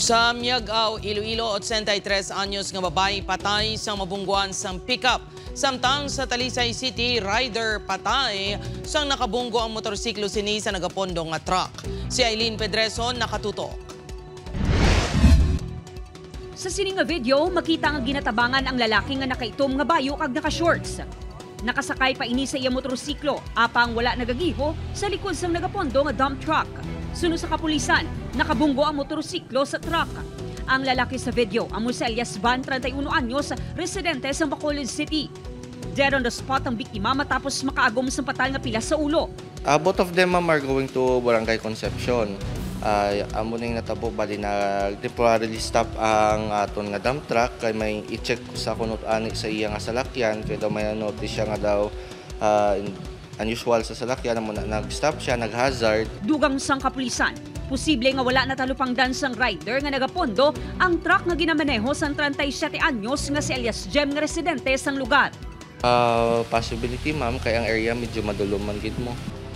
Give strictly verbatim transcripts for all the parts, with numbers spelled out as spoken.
Sa Miag-ao, Iloilo, ochenta y tres anyos nga babayi patay sang mabungguan sang pickup, samtang sa Talisay City, rider patay sang nakabunggo ang motorsiklo sini sa nagapondo nga truck. Si Aileen Pedreson nakatutok. Sa sini nga video, makita nga ginatabangan ang lalaki nga nakaitom nga bayo kag naka-shorts. Nakasakay pa ini sa iya motorsiklo, apang wala nagagiho sa likod sang nagapondo nga dump truck. Suno sa kapulisan, nakabunggo ang motorsiklo sa truck. Ang lalaki sa video amo si alias Van, treinta y uno anyos, residente sa Bacolod City. Dead on the spot ang biktima matapos makaagom sang patal nga pilas sa ulo. Ah, both of them, ma'am, are going to Barangay Concepcion. Ah, amo ning natabo, bali, nag-temporarily stop ang aton nga dump truck kay may i-check sa kunot ani sa iya nga salakyan, kay daw may na-notice siya nga daw, ah, unusual sa salakyan, amo na nag-stop siya, nag-hazard. Dugang sang kapulisan, posible nga wala natalupangdan sang rider nga nagapondo ang truck nga ginamaneho sang treinta y siete anyos nga si alias Jem nga residente sang lugar. Ah, possibility, ma'am, kay ang area medyo madulom man gid mo.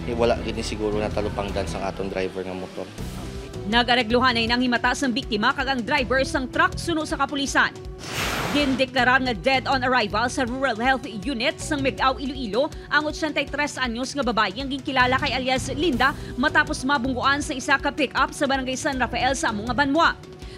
Eh, wala gid ni siguro natalupangdan sang aton driver nga motor. Nag-aregluhanay nang himata sang biktima kag ang driver sang truck suno sa kapulisan. Gindeklarar nga dead on arrival sa Rural Health Unit sang Miag-ao, Iloilo ang ochenta y tres anyos nga babayi nga ginkilala kay alias Linda matapos mabungguan sa isa ka pick-up sa Barangay San Rafael sa amo nga banwa.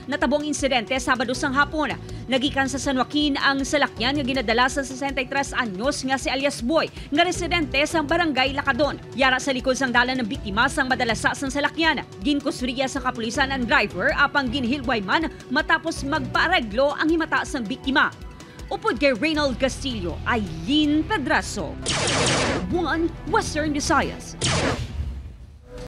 Natabo ang insidente Sabado sang hapon. Nagikan sa San Joaquin ang salakyan nga ginadala sa sesenta y tres anyos nga si alias Boy nga residente sang Barangay Lacadon. Yara sa likod sang dalan ang biktima sang madalasa sang salakyan. Ginkustodiya sa kapulisan ang driver apang ginhilway man matapos magpaareglo ang himata sang biktima. Upod kay Reynold Castillo, Aileen Pedraso, One Western Visayas.